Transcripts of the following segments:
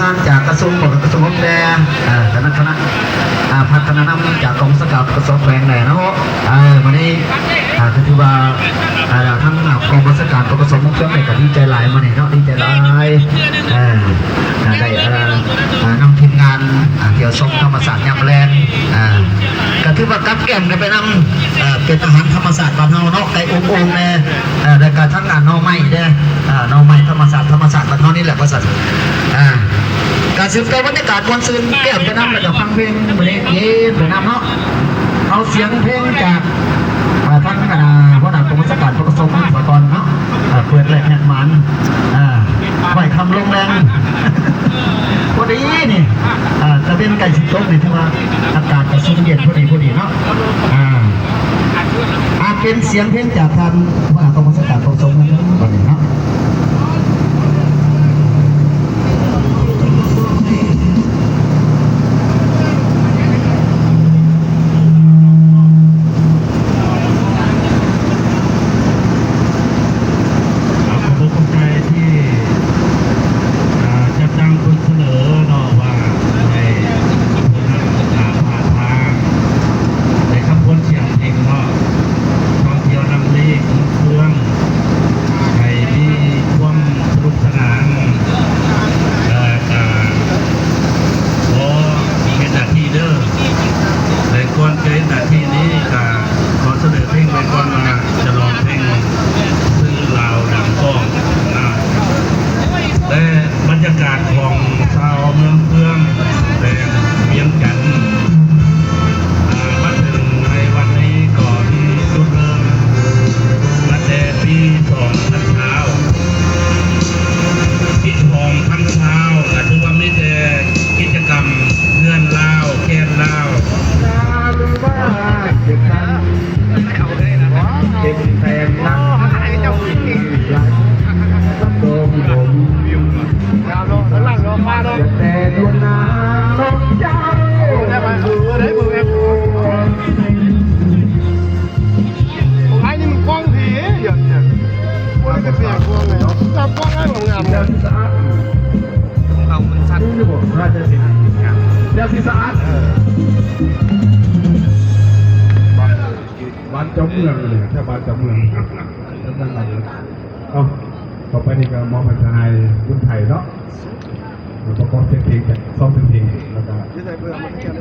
ງານຈາກກະຊວງ ກະຊວງແດ່ ເອີ ຄະນະ ຄະນະ ອາ ພັດທະນານຳຈາກກອງບັນຊາການປກສ ແຂວງແດ່ເນາະ. ເອີ ມື້ນີ້ ອາ ກະຖືວ່າ ອາ ທາງ ອາ ກອງບັນຊາການປກສ ເມືອງເຟືອງນີ້ກະດີໃຈຫຼາຍມື້ນີ້ເນາະ ດີໃຈຫຼາຍ ເອີ ອາ ໄດ້ ອາ ອາ ນຳທີມງານ ອາ ທ່ຽວຊົມທຳມະຊາດຍາມແລງ ອາ ກະຖືວ່າກັບແກ້ມກັນໄປນຳ ເອີ ເປັນອາຫານທຳມະຊາດບ້ານເຮົາເນາະ ໄກ່ອົບໂອ່ງແດ່ ເອີ ແລ້ວກະທັງ ອາ ໜໍ່ໄມ້ແດ່ ອາ ໜໍ່ໄມ້ທຳມະຊາດ ທຳມະຊາດບ້ານເຮົານີ້ແຫຼະວ່າຊັ້ນ. ອາ ກະສືບຕໍ່ບັນຍາກາດມ່ວນຊື່ນ ແກ້ມໄປນຳ ແລ້ວກະຟັງເພງ ມື້ນີ້ເຢັນໄປນຳເນາະ. ເອົາສຽງເພງຈາກ ອາ ທາງ ອາ ຫົວໜ້າກອງບັນຊາການປກສ ເມືອງສາກອນເນາະ ອາ ເປີດແລກແຮກໝານ ອາ ໄຫວ້ຄ່ຳລົງແລງ ພໍດີນີ້ ອາ ຕາເວັນໃກ້ຊິຕົກນີ້ ຖືວ່າອາກາດກະຊຸ່ມເຢັນພໍດີ ພໍດີເນາະ. ອາ ອາ ເປັນສຽງເພງຈາກທ່ານຫົວໜ້າກອງບັນຊາການປກສ ເມືອງເນາະ ບັດນີ້ເນາະ. ຂໍຂອບໃຈທີ່ ອາ ຈັດຕັ້ງເພິ່ນສະເໜີເນາະ ວ່າໃຫ້ເພິ່ນນຳ ອາ ພາທາງ ໃນຂະບວນສຽງເພງເນາະ ທ່ອງທ່ຽວນຳລີເມືອງເຟືອງ ໃຫ້ມີຄວາມສະໜຸກສະໜານ ແລ້ວກະຂໍເຮັດໜ້າທີ່ເດີ ແລະ ກ່ອນຈະເຮັດໜ້າທີ່ນີ້ກະ ຂໍສະເໜີເພງໄວ້ກ່ອນວ່າຈະຮ້ອງເພງຊື່ລາວດັງກ້ອງນະ ແລະ ບັນຍາກາດຂອງຊາວເມືອງເຟືອງ ແຂວງວຽງຈັນ ອາ ມາເຖິງໃນວັນນີ້ກໍມີຈຸດເລີ່ມມາແຕ່ປີສອງພັນຊາວ ປີສອງພັນຊາວ ກະຖືວ່າມີແຕ່ ກິດຈະກຳເຮືອນລາວ ແຄມລາວ ເປັນແຟນນາງ ແຕ່ດວນນາງເຈົ້າ ໄອ້ນີ້ມັນກ້ອງຜີ ດຽວນີ້ ໂອ້ຍ ກະເສຍກ້ອງເລີຍ ຈັບກ້ອງໄດ້ບໍ່ງາມເນາະ. ຂອງເຮົາມັນຊັດ ເຈົ້າຊິສະອາດ ເອີ ບ້ານເຈົ້າເມືອງນີ້ ແຖວບ້ານເຈົ້າເມືອງ ເອົ້າ ຕໍ່ໄປນີ້ກະມອບໃຫ້ສະຫາຍບຸນໄທເນາະ ປະກອບສຽງເພງ ສອງສຽງເພງ ແລ້ວກະ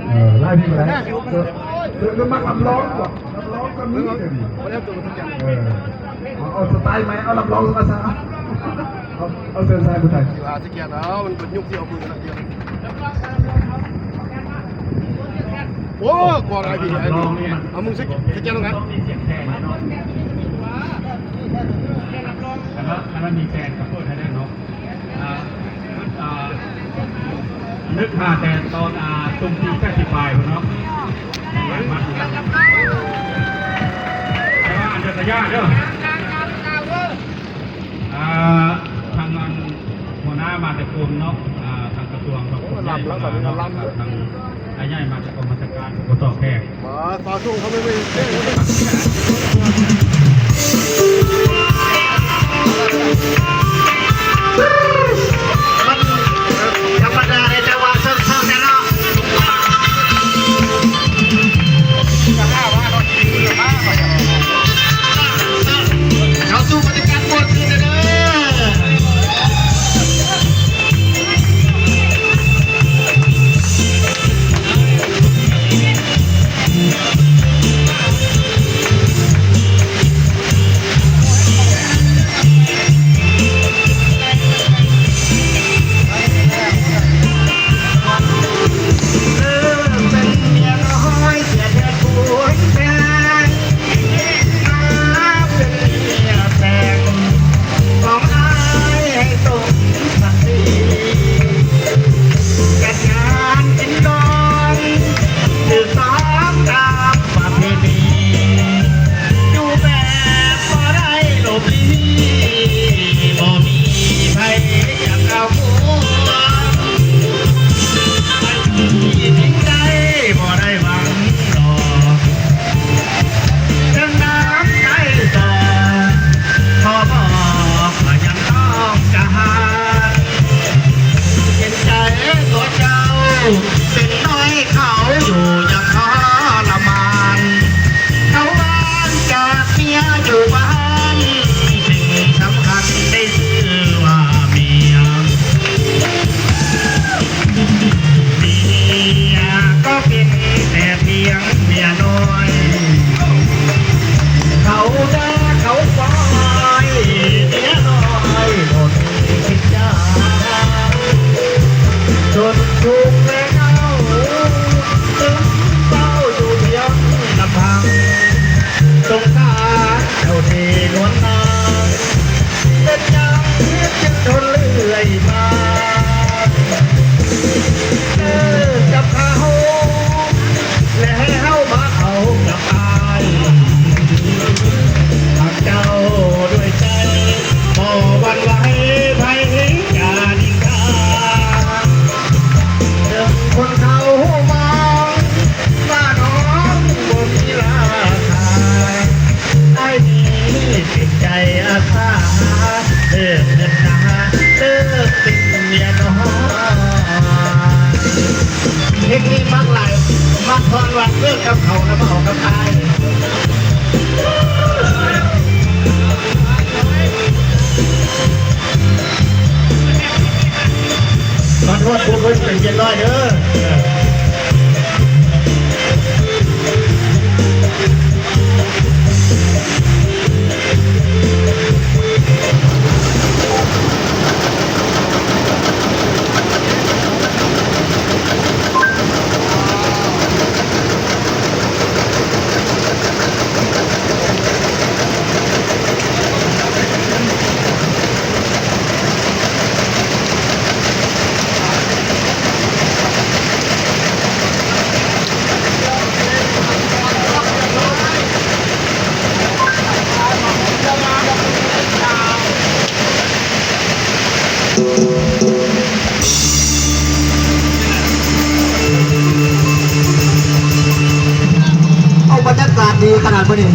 ເອີ ຫຼາຍເພງກະໄດ້ ເອີ ເອີ ມັກຮັບຮອງ ຮັບຮອງກະມີ ເອີ ເອົາ ເອົາສະໄຕລ໌ໃໝ່ ເອົາຮັບຮອງມາຊະ ເອົາ ເອົາເຊີນສະຫາຍບຸນໄທ ຊິວ່າຊິກຽດເອົາ ມັນເບິດຍຸກຊິເອົາປືນກັນລະດຽວ ໂອ້ ກອດໄອ້ພີ້ ເອົາ ມຶງຊິ ຊິກຽດລົງກັນ ຄັນວ່າມີແຟນກະເປີດໃຫ້ແລ້ວເນາະ ອ່າ ອ່າ ນຶກຫາແຕ່ຕອນ ອ່າ ຊຸມປີແປດສິບປາຍພຸ້ນເນາະ ແຕ່ວ່າອັນເດີ ກະຢ່າເດີ ອ່າ ທາງອັນຫົວໜ້າມາແຕ່ກົມເນາະ ອ່າ ທາງກະຊວງ ໂອ້ ລຳແລ້ວ ຕອນນີ້ລຳ ທາງອ້າຍໃຫຍ່ມາແຕ່ກອງບັນຊາການ ບໍ່ຕອບແຂກ ມາ ຕາຊົງເຂົາໄປເບິ່ງເດ້ ມັນທຳມະດາໃດ ແຕ່ວ່າເຊິ່ງໆ ແນ່ເນາະ ເຂົ້າສູ່ບັນຍາກາດມ່ວນຊື່ນເດີ. ເພງນີ້ມັກຫຼາຍ ມັກທ່ອນວ່າເລີກກັບເຂົາແລ້ວມາເອົາກັບອ້າຍ. ມາທອດຜູ້ເພິ່ນເປັນເຈັດຮ້ອຍເດີ. ເອົາ ບັນຍາກາດດີຂະໜາດມື້ນີ້.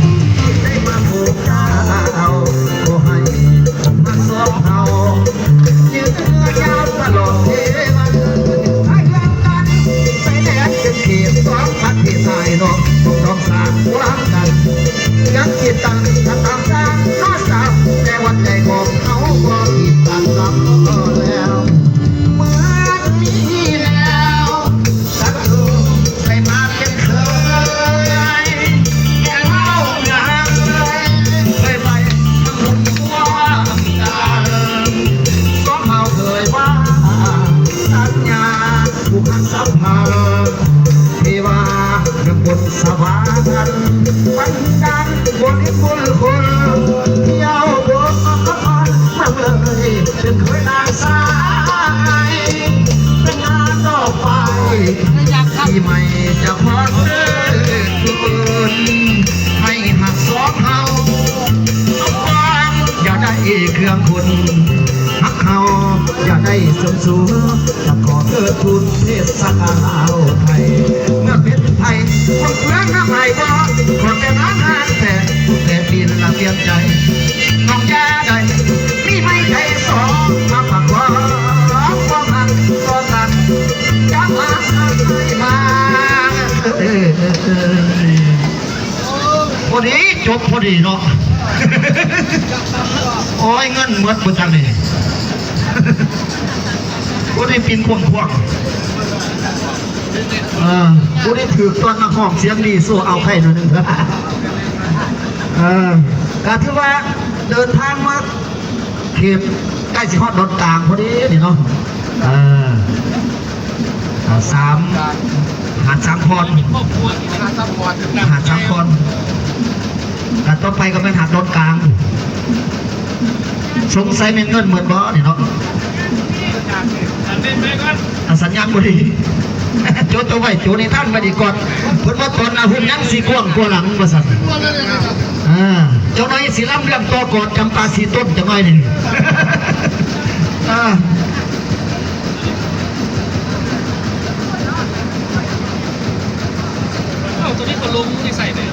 ພໍດີ ຈົບພໍດີເນາະ. ໂອ້ຍ ເງິນໝົດບໍ່ຈັກນີ້. ຜູ້ໃດປິ່ນຂວາງໆ ເອີ ຜູ້ໃດຖືກຕອນນັກຮ້ອງສຽງດີ ໂຊເອົາໄຂ່ໜ້ອຍໜຶ່ງ. ເອີ ກະຖືວ່າເດີນທາງມາເຂດໃກ້ຊິຮອດດອນກາງພໍດີນີ້ເນາະ. ເອີ ເອີ ສາມ ຫາດສາມຄອນ ຫາດສາມຄອນ ກະຕໍ່ໄປກະແມ່ນຫາດດອນກາງ. ສົງໄສແມ່ນເງິນໝົດບໍ່ນີ້ເນາະ. ອາ ສັນຍານບໍ່ດີ. ໂຈະ ໂຈະໄວ້ ໂຈະນິທານໄວ້ດີກ່ອນ. ເພິ່ນວ່າຕອນໜ້າຫຸ້ມຍັງຊິກວ້າງກວ່າຫຼັງວ່າຊັ້ນ. ອາ ຈັກໜ້ອຍຊິລຳເລື່ອງຕໍ່ກອນຈຳປາສີ່ຕົ້ນຈັກໜ້ອຍໜຶ່ງ. ອາ ເອົາ ໂຕນີ້ເຂົາລົງໃນໃສແດ່?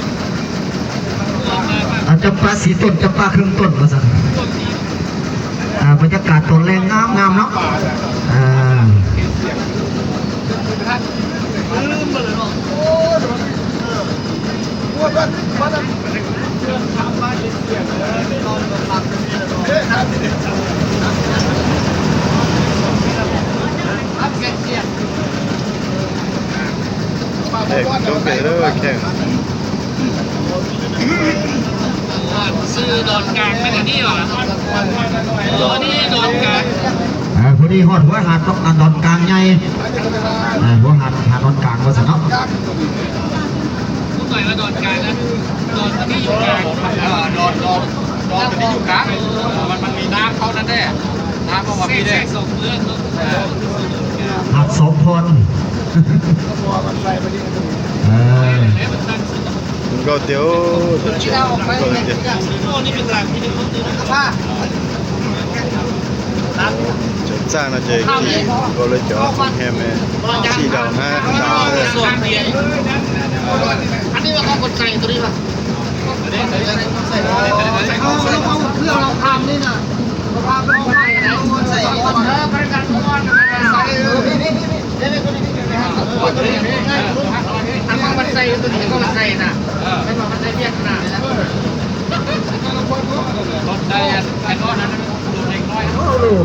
ອາ ຈຳປາສີ່ຕົ້ນ ຈຳປາເຄິ່ງຕົ້ນວ່າຊັ້ນ. ອາ ບັນຍາກາດຕອນແລງງາມໆເນາະ. ອາ ແຂກຈົບໄປເດີແຂກ. ຊື່ດອນກາງແມ່ນອັນນີ້ຫວາ? ອໍ ອັນນີ້ດອນກາງ. ເອີ ພໍດີຮອດຫົວຫາດ ອາ ດອນກາງໃຫຍ່. ເອີ ຫົວຫາດ ຫາດດອນກາງວ່າຊັ້ນເນາະ. ຜູ້ໃດວ່າດອນກາງນະ? ດອນທີ່ຢູ່ກາງ. ເອີ ດອນ ດອນ ດອນທີ່ຢູ່ກາງ. ເອີ ມັນ ມັນມີນ້ຳເຂົ້ານັ້ນແດ່. ນ້ຳເຂົ້າວ່າມີແດ່. ແຊກສອງເລື່ອງເນາະ. ເອີ ຫາດສອງຄອນ. ເອີ ເຂົາເຕີ ເຂົາເຕີ ຈ້າງນະເຈ ເຂົາເລີຍຈອດໂຮງແຮມ ສີ່ດາວ ຫ້າດາວເດີ. ອັນນີ້ວ່າເຂົາຄົນໃສ່ຕົວນີ້ວ່າ ໃສ່ເຄື່ອງລອງຄຳນີ້ນະ. ເອີ ໃສ່ກ່ອນ ເອີ ບໍລິການກ່ອນ ເອີ ໃສ່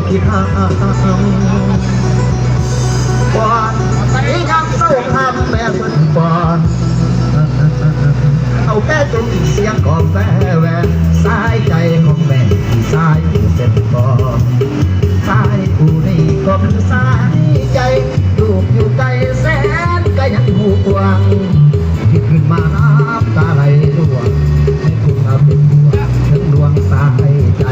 ທີ່ທຳ ກ່ອນ ໃນຍາມເຊົ້າຄ່ຳແມ່ເພິ່ນປ້ອນ ເອົາແຕ່ຈົ່ມສຽງກາແຟແວ່ນ ສາຍໃຈຂອງແມ່ທີ່ສາຍຢູ່ເສັ້ນບອນ ສາຍຜູ້ນີ້ກໍຄືສາຍໃຈ ລູກຢູ່ໄກແສນໄກຍັງຫ່ວງ ທີ່ຄືນມານ້ຳຕາໄຫຼລ່ວງ ໃຫ້ຜູ້ລາເປັນຫ່ວງເຖິງດວງສາຍໃຈ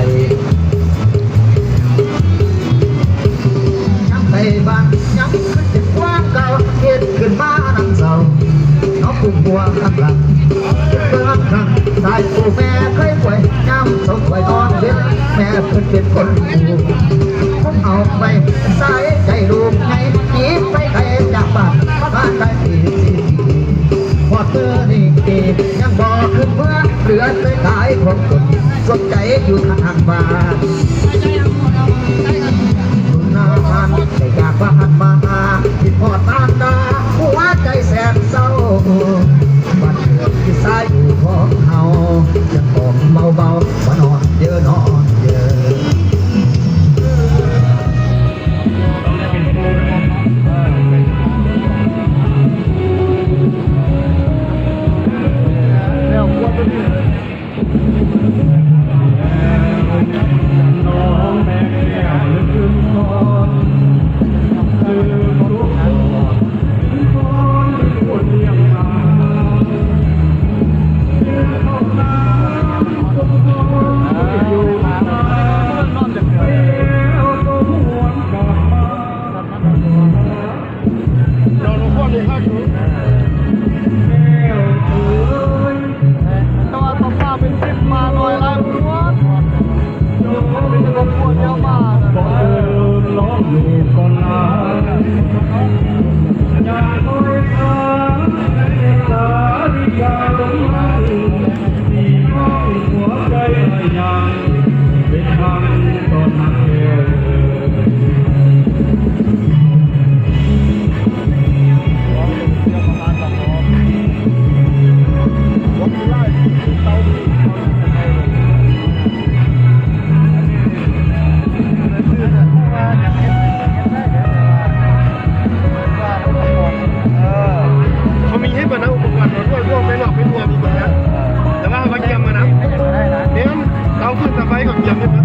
ຍັງໄປບ້ານຍັງຄິດເຖິງຄວາມເກົ່າ ຄິດຂຶ້ນມານຳເສົ້າ ນ້ອງກຸ້ມຫົວຂ້າງຫຼັງ ເບິ່ງຂ້າງຊ້າຍຜູ້ແມ່ເຄີຍປ່ວຍ ຍາມເຊົາປ່ວຍນອນເວັນ ແມ່ເພິ່ນເປັນຄົນກູ້ ຄຸມເອົາໄວ້ສາຍໃຈລູກໃຫຍ່ ໜີໄປໄກຈາກບ້ານ ມາໄກປີສີ່ປີ ຮອດມື້ນີ້ຍັງບໍ່ຄືນເມືອ ເຫຼືອແຕ່ກາຍຂອງຕົນ ສົມໃຈຢູ່ທາງບ້ານ ນານໄດ້ຈາກບ້ານມາ ຄິດຮອດບ້ານນາ ຫົວໃຈແສນເສົ້າ ບ້ານເກີດທີ່ສາຍຢູ່ຂອງເຮົາ ຍັງຄອງເບົາໆ ມານອນເຍີນອນເຍີ. ແຕ່ວ່າຕ້ອງມາເປັນສິບ ມາໜ້ອຍຫຼາຍບໍ່ມ່ວນ ມີແຕ່ຄົນມ່ວນດຽວມານະ. ເຂົາມີໃຫ້ເບິດນະ ອຸປະກອນ ພວກ ພວກໄມ້ຫຼອກໄມ້ບົວມີເບິດນະ ແຕ່ວ່າເຮົາມາກຽມມານຳ ແມ່ນ ເຕົາຟືນເຕົາໄຟກໍກຽມໃຫ້ເບິດ.